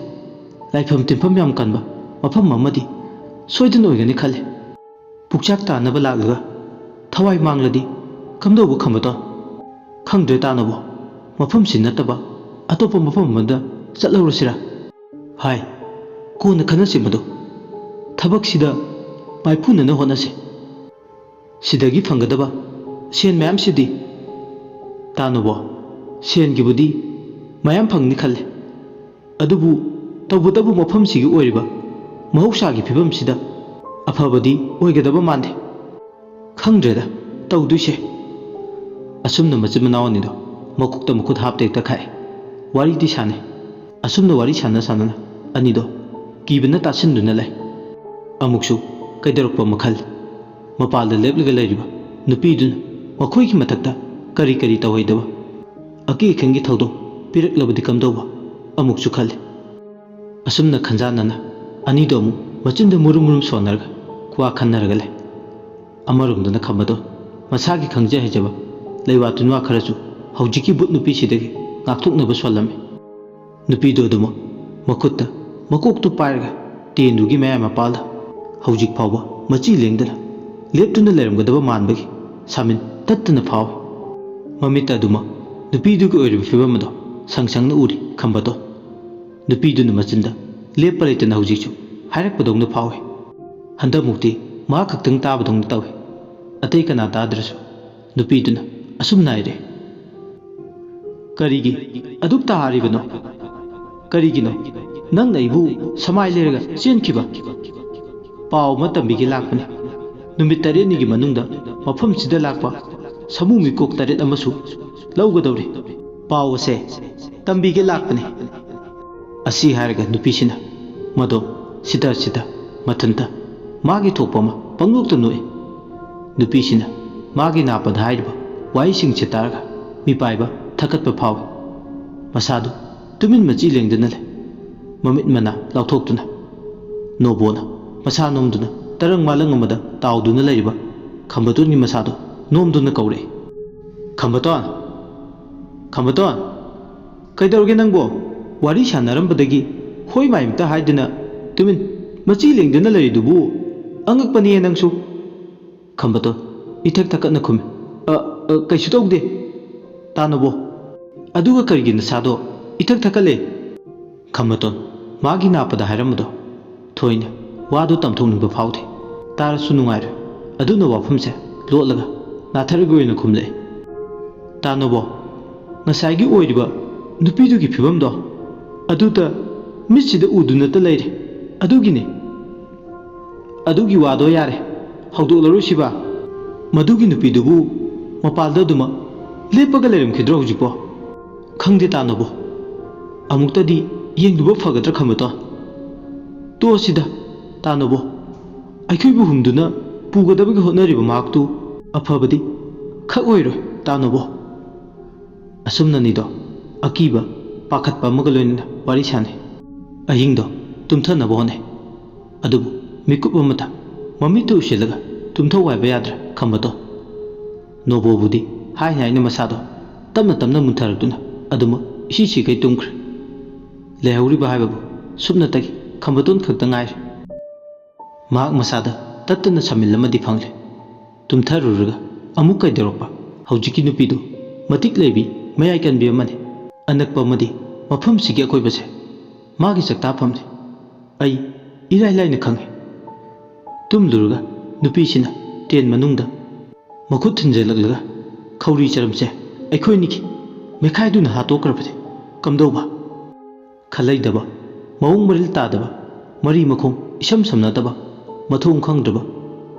ꯂꯥꯏꯐꯝ ꯇꯤꯟꯐꯝ ꯌꯥꯝ ꯀꯟꯕ ꯃꯐꯝ ꯑꯃꯗꯤ ꯁꯣꯏꯗꯅ ꯑꯣꯏꯒꯅꯤ ꯈꯜꯂꯤ꯫ ꯄꯨꯛꯆꯥꯛ ꯇꯥꯅꯕ ꯂꯥꯛꯂꯒ ꯊꯋꯥꯏ ꯃꯥꯡꯂꯗꯤ ꯀꯝꯗꯧꯕ, ꯈꯝꯕꯇꯣꯟ? ꯈꯪꯗ꯭ꯔꯦ ꯇꯥꯅꯣꯕꯣ, ꯃꯐꯝꯁꯤ ꯅꯠꯇꯕ ꯑꯇꯣꯞꯄ ꯃꯐꯝ ꯑꯃꯗ ꯆꯠꯂꯧꯔꯁꯤꯔꯥ? ꯍꯥꯏ, ꯀꯣꯟꯅ ꯈꯟꯅꯁꯤ ꯃꯗꯨ꯫ ꯊꯕꯛꯁꯤꯗ ꯃꯥꯏꯄꯨꯅꯅ ꯍꯣꯠꯅꯁꯤ꯫ ꯁꯤꯗꯒꯤ ꯐꯪꯒꯗꯕ ꯁꯦꯟ ꯃꯌꯥꯝꯁꯤꯗꯤ? ꯇꯥꯅꯣꯕꯣ, ꯁꯦꯟꯒꯤꯕꯨꯗꯤ ꯃꯌꯥꯝ ꯐꯪꯅꯤ ꯈꯜꯂꯤ꯫ ꯑꯗꯨꯕꯨ ꯇꯧꯕꯇꯕꯨ ꯃꯐꯝꯁꯤꯒꯤ ꯑꯣꯏꯔꯤꯕ ꯃꯍꯧꯁꯥꯒꯤ ꯐꯤꯕꯝꯁꯤꯗ ꯑꯐꯕꯗꯤ ꯑꯣꯏꯒꯗꯕ ꯃꯥꯟꯗꯦ꯫ ꯈꯪꯗ꯭ꯔꯦꯗ ꯇꯧꯗꯣꯏꯁꯦ꯫ ꯑꯁꯨꯝꯅ ꯃꯆꯤꯟ ꯃꯅꯥꯎ ꯑꯅꯤꯗꯣ ꯃꯀꯣꯛꯇ ꯃꯈꯨꯠ ꯍꯥꯞꯇ ꯍꯦꯛꯇ ꯈꯥꯛꯑꯦ꯫ ꯋꯥꯔꯤꯗꯤ ꯁꯥꯟꯅꯩ꯫ ꯑꯁꯨꯝꯅ ꯋꯥꯔꯤ ꯁꯥꯟꯅ ꯁꯥꯟꯅꯅ ꯑꯅꯤꯗꯣ ꯀꯤꯕꯅ ꯇꯥꯁꯤꯟꯗꯨꯅ ꯂꯩ꯫ ꯑꯃꯨꯛꯁꯨ ꯀꯩꯗꯧꯔꯛꯄ ꯃꯈꯜ? ꯃꯄꯥꯜꯗ ꯂꯦꯞꯂꯒ ꯂꯩꯔꯤꯕ ꯅꯨꯄꯤꯗꯨꯅ ꯃꯈꯣꯏꯒꯤ ꯃꯊꯛꯇ ꯀꯔꯤ ꯀꯔꯤ ꯇꯧꯍꯩꯗꯕ ꯑꯀꯤ ꯑꯈꯪꯒꯤ ꯊꯧꯗꯣꯛ ꯄꯤꯔꯛꯂꯕꯗꯤ ꯀꯝꯗꯧꯕ? ꯑꯃꯨꯛꯁꯨ ꯈꯜꯂꯤ꯫ ꯑꯁꯨꯝꯅ ꯈꯟꯖꯥꯟꯅꯅ ꯑꯅꯤꯗꯣ ꯑꯃꯨꯛ ꯃꯆꯤꯟꯗ ꯃꯨꯔꯨꯝ ꯃꯨꯔꯨꯝ ꯁꯣꯟꯅꯔꯒ ꯋꯥ ꯈꯟꯅꯔꯒ ꯂꯩ꯫ ꯑꯃꯔꯣꯝꯗꯅ ꯈꯝꯕꯗꯣ ꯃꯁꯥꯒꯤ ꯈꯪꯖ ꯍꯩꯖꯕ ꯂꯩꯋꯥ ꯇꯤꯟꯋꯥ ꯈꯔꯁꯨ ꯍꯧꯖꯤꯛꯀꯤ ꯚꯨꯠ ꯅꯨꯄꯤꯁꯤꯗꯒꯤ ꯉꯥꯛꯊꯣꯛꯅꯕ ꯁꯣꯜꯂꯝꯃꯤ꯫ ꯅꯨꯄꯤꯗꯣ ꯑꯗꯨꯃꯛ ꯃꯈꯨꯠꯇ ꯃꯀꯣꯛꯇꯨ ꯄꯥꯏꯔꯒ ꯇꯦꯟꯗꯨꯒꯤ ꯃꯌꯥꯏ ꯃꯄꯥꯜꯗ ꯍꯧꯖꯤꯛ ꯐꯥꯎꯕ ꯃꯆꯤ ꯂꯦꯡꯗꯅ ꯂꯦꯞꯇꯨꯅ ꯂꯩꯔꯝꯒꯗꯕ ꯃꯥꯟꯕꯒꯤ ꯁꯥꯃꯤꯟ ꯇꯠꯇꯅ ꯐꯥꯎꯏ꯫ ꯃꯃꯤꯠ ꯑꯗꯨꯃꯛ ꯅꯨꯄꯤꯗꯨꯒꯤ ꯑꯣꯏꯔꯤꯕ ꯐꯤꯕꯝ ꯑꯗꯣ ꯁꯪ ꯁꯪꯅ ꯎꯔꯤ ꯈꯝꯕꯗꯣ꯫ ꯅꯨꯄꯤꯗꯨꯅ ꯃꯆꯤꯟꯗ ꯂꯦꯞꯄ ꯂꯩꯇꯅ ꯍꯧꯖꯤꯛꯁꯨ ꯍꯥꯏꯔꯛꯄꯗꯧꯅ ꯐꯥꯎꯏ꯫ ꯍꯟꯗꯛꯃꯨꯛꯇꯤ ꯃꯍꯥꯛ ꯈꯛꯇꯪ ꯇꯥꯕꯗꯧꯅ ꯇꯧꯏ꯫ ꯑꯇꯩ ꯀꯅꯥ ꯇꯥꯗ꯭ꯔꯁꯨ ꯅꯨꯄꯤꯗꯨꯅ ꯑꯁꯨꯝꯅ ꯍꯥꯏꯔꯦ, "ꯀꯔꯤꯒꯤ ꯑꯗꯨꯛ ꯇꯥꯔꯤꯕꯅꯣ? ꯀꯔꯤꯒꯤꯅꯣ ꯅꯪꯅ ꯑꯩꯕꯨ ꯁꯃꯥꯏ ꯂꯩꯔꯒ ꯆꯦꯟꯈꯤꯕ? ꯄꯥꯎ ꯑꯃ ꯇꯝꯕꯤꯒꯦ ꯂꯥꯛꯄꯅꯤ꯫ ꯅꯨꯃꯤꯠ ꯇꯔꯦꯠꯅꯤꯒꯤ ꯃꯅꯨꯡꯗ ꯃꯐꯝꯁꯤꯗ ꯂꯥꯛꯄ ꯁꯥꯃꯨ ꯃꯤꯀꯣꯛ ꯇꯔꯦꯠ ꯑꯃꯁꯨ ꯂꯧꯒꯗꯧꯔꯤ꯫ ꯄꯥꯎ ꯑꯁꯦ ꯇꯝꯕꯤꯒꯦ ꯂꯥꯛꯄꯅꯤ"꯫ ꯑꯁꯤ ꯍꯥꯏꯔꯒ ꯅꯨꯄꯤꯁꯤꯅ ꯃꯗꯣ ꯁꯤꯗ ꯁꯤꯗ ꯃꯊꯟꯇ ꯃꯥꯒꯤ ꯊꯣꯛꯄ ꯑꯃ ꯄꯪꯅꯣꯛꯇ ꯅꯣꯛꯏ꯫ ꯅꯨꯄꯤꯁꯤꯅ ꯃꯥꯒꯤ ꯅꯥꯄꯗ ꯍꯥꯏꯔꯤꯕ ꯋꯥꯍꯩꯁꯤꯡꯁꯦ ꯇꯥꯔꯒ ꯃꯤꯄꯥꯏꯕ ꯊꯛꯀꯠꯄ ꯐꯥꯎꯏ꯫ ꯃꯁꯥꯗꯨ ꯇꯨꯃꯤꯟ ꯃꯆꯤ ꯂꯦꯡꯗꯅ ꯂꯩ꯫ ꯃꯃꯤꯠ ꯃꯅꯥ ꯂꯥꯎꯊꯣꯛꯇꯨꯅ ꯅꯣꯕꯣꯅ ꯃꯁꯥ ꯅꯣꯝꯗꯨꯅ ꯇꯔꯪ ꯃꯥꯂꯪ ꯑꯃꯗ ꯇꯥꯎꯗꯨꯅ ꯂꯩꯔꯤꯕ ꯈꯝꯕꯇꯣꯟꯒꯤ ꯃꯁꯥꯗꯨ ꯅꯣꯝꯗꯨꯅ ꯀꯧꯔꯛꯏ꯫ "ꯈꯝꯕꯇꯣꯟ! ꯈꯝꯕꯇꯣꯟ! ꯀꯩꯗꯧꯔꯒꯦ ꯅꯪꯕꯣ? ꯋꯥꯔꯤ ꯁꯥꯟꯅꯔꯝꯕꯗꯒꯤ ꯍꯣꯏ ꯃꯥꯏ ꯑꯝꯇ ꯍꯥꯏꯗꯅ ꯇꯨꯃꯤꯟ ꯃꯆꯤ ꯂꯦꯡꯗꯅ ꯂꯩꯔꯤꯗꯨꯕꯨ? ꯑꯉꯛꯄꯅꯤꯌꯦ ꯅꯪꯁꯨ!" ꯈꯝꯕꯇꯣꯟ ꯏꯊꯛ ꯊꯛꯀꯠꯅ ꯈꯨꯝꯃꯤ꯫ "ꯑ, ꯑ, ꯀꯩꯁꯨ ꯇꯧꯗꯦ, ꯇꯥꯅꯕꯣ꯫ ꯑꯗꯨꯒ ꯀꯔꯤꯒꯤ ꯅꯁꯥꯗꯣ ꯏꯊꯛ ꯊꯛꯀꯠꯂꯦ?" ꯈꯝꯕꯇꯣꯟ ꯃꯥꯒꯤ ꯅꯥꯄꯗ ꯍꯥꯏꯔꯝꯕꯗꯣ ꯊꯣꯏꯅ ꯋꯥꯗꯨ ꯇꯝꯊꯣꯛꯅꯤꯡꯕ ꯐꯥꯎꯗꯦ꯫ ꯇꯥꯔꯁꯨ ꯅꯨꯡꯉꯥꯏꯔꯣꯏ꯫ ꯑꯗꯨꯅ ꯋꯥꯐꯝꯁꯦ ꯂꯣꯠꯂꯒ ꯅꯥꯊꯔꯒ ꯑꯣꯏꯅ ꯈꯨꯝꯂꯛꯏ꯫ "ꯇꯥꯅꯣꯕꯣ, ꯉꯁꯥꯏꯒꯤ ꯑꯣꯏꯔꯤꯕ ꯅꯨꯄꯤꯗꯨꯒꯤ ꯐꯤꯕꯝꯗꯣ ꯑꯗꯨꯗ ꯃꯤꯠꯁꯤꯗ ꯎꯗꯨꯅꯇ ꯂꯩꯔꯦ꯫ ꯑꯗꯨꯒꯤꯅꯦ꯫" "ꯑꯗꯨꯒꯤ ꯋꯥꯗꯣ ꯌꯥꯔꯦ, ꯍꯧꯗꯣꯛꯂꯔꯣꯏꯁꯤꯕ꯫ ꯃꯗꯨꯒꯤ ꯅꯨꯄꯤꯗꯨꯕꯨ ꯃꯄꯥꯜꯗ ꯑꯗꯨꯃꯛ ꯂꯦꯞꯄꯒ ꯂꯩꯔꯝꯈꯤꯗ꯭ꯔꯣ ꯍꯧꯖꯤꯛꯄꯣ? ꯈꯪꯗꯦ ꯇꯥꯅꯣꯕꯣ꯫ ꯑꯃꯨꯛꯇꯗꯤ ꯌꯦꯡꯂꯨꯕ ꯐꯒꯗ꯭ꯔꯥ ꯈꯝꯕꯇꯣꯟ?" "ꯇꯣꯛꯑꯁꯤꯗ ꯇꯥꯅꯣꯕꯣ꯫ ꯑꯩꯈꯣꯏꯕꯨ ꯍꯨꯝꯗꯨꯅ ꯄꯨꯒꯗꯕꯒꯤ ꯍꯣꯠꯅꯔꯤꯕ ꯃꯍꯥꯛꯇꯨ ꯑꯐꯕꯗꯤ ꯈꯛ ꯑꯣꯏꯔꯣꯏ ꯇꯥꯅꯣꯕꯣ꯫" ꯑꯁꯨꯝꯅꯅꯤꯗꯣ ꯑꯀꯤꯕ, ꯄꯥꯈꯠꯄ ꯑꯃꯒ ꯂꯣꯏꯅꯅ ꯋꯥꯔꯤ ꯁꯥꯟꯅꯩ꯫ ꯑꯍꯤꯡꯗꯣ ꯇꯨꯝꯊꯅꯕ ꯍꯣꯠꯅꯩ꯫ ꯑꯗꯨꯕꯨ ꯃꯤꯀꯨꯞ ꯑꯃꯇ ꯃꯃꯤꯠꯇꯨ ꯎꯏꯁꯤꯜꯂꯒ ꯇꯨꯝꯊꯧ ꯍꯥꯏꯕ ꯌꯥꯗ꯭ꯔꯦ ꯈꯝꯕꯇꯣꯟ꯫ ꯅꯣꯕꯣꯕꯨꯗꯤ ꯍꯥꯏꯅ ꯍꯥꯏꯅ ꯃꯁꯥꯗꯣ ꯇꯞꯅ ꯇꯞꯅ ꯃꯨꯟꯊꯔꯛꯇꯨꯅ ꯑꯗꯨꯃꯛ ꯏꯁꯤ ꯁꯤꯈꯩ ꯇꯨꯝꯈ꯭ꯔꯦ꯫ ꯂꯩꯍꯧꯔꯤꯕ ꯍꯥꯏꯕꯕꯨ ꯁꯨꯞꯅꯇꯒꯤ ꯈꯝꯕꯇꯣꯟ ꯈꯛꯇ ꯉꯥꯏꯔꯦ꯫ ꯃꯍꯥꯛ ꯃꯁꯥꯗ ꯇꯠꯇꯅ ꯁꯥꯃꯤꯜ ꯑꯃꯗꯤ ꯐꯪꯂꯦ꯫ ꯇꯨꯝꯊꯔꯨꯔꯒ ꯑꯃꯨꯛ ꯀꯩꯗꯧꯔꯛꯄ? ꯍꯧꯖꯤꯛꯀꯤ ꯅꯨꯄꯤꯗꯨ ꯃꯇꯤꯛ ꯂꯩꯕꯤ, ꯃꯌꯥꯏ ꯀꯟꯕꯤ ꯑꯃꯅꯤ꯫ ꯑꯅꯛꯄ ꯑꯃꯗꯤ ꯃꯐꯝꯁꯤꯒꯤ ꯑꯀꯣꯏꯕꯁꯦ ꯃꯥꯒꯤ ꯆꯥꯛꯇꯥꯐꯝꯅꯤ꯫ ꯑꯩ ꯏꯔꯥꯏ ꯂꯥꯏꯅ ꯈꯪꯏ꯫ ꯇꯨꯝꯂꯨꯔꯒ ꯅꯨꯄꯤꯁꯤꯅ ꯇꯦꯟ ꯃꯅꯨꯡꯗ ꯃꯈꯨꯠ ꯊꯤꯟꯖꯜꯂꯛꯂꯒ ꯈꯧꯔꯤ ꯆꯔꯝꯁꯦ ꯑꯩꯈꯣꯏꯅꯤꯒꯤ ꯃꯦꯈꯥꯏꯗꯨꯅ ꯍꯥꯠꯇꯣꯛꯈ꯭ꯔꯕꯗꯤ ꯀꯝꯗꯧꯕ? ꯈꯜꯂꯩꯗꯕ, ꯃꯑꯣꯡ ꯃꯔꯤꯜ ꯇꯥꯗꯕ, ꯃꯔꯤ ꯃꯈꯣꯡ ꯏꯁꯝ ꯁꯝꯅꯗꯕ, ꯃꯊꯣꯡ ꯈꯪꯗ꯭ꯔꯕ,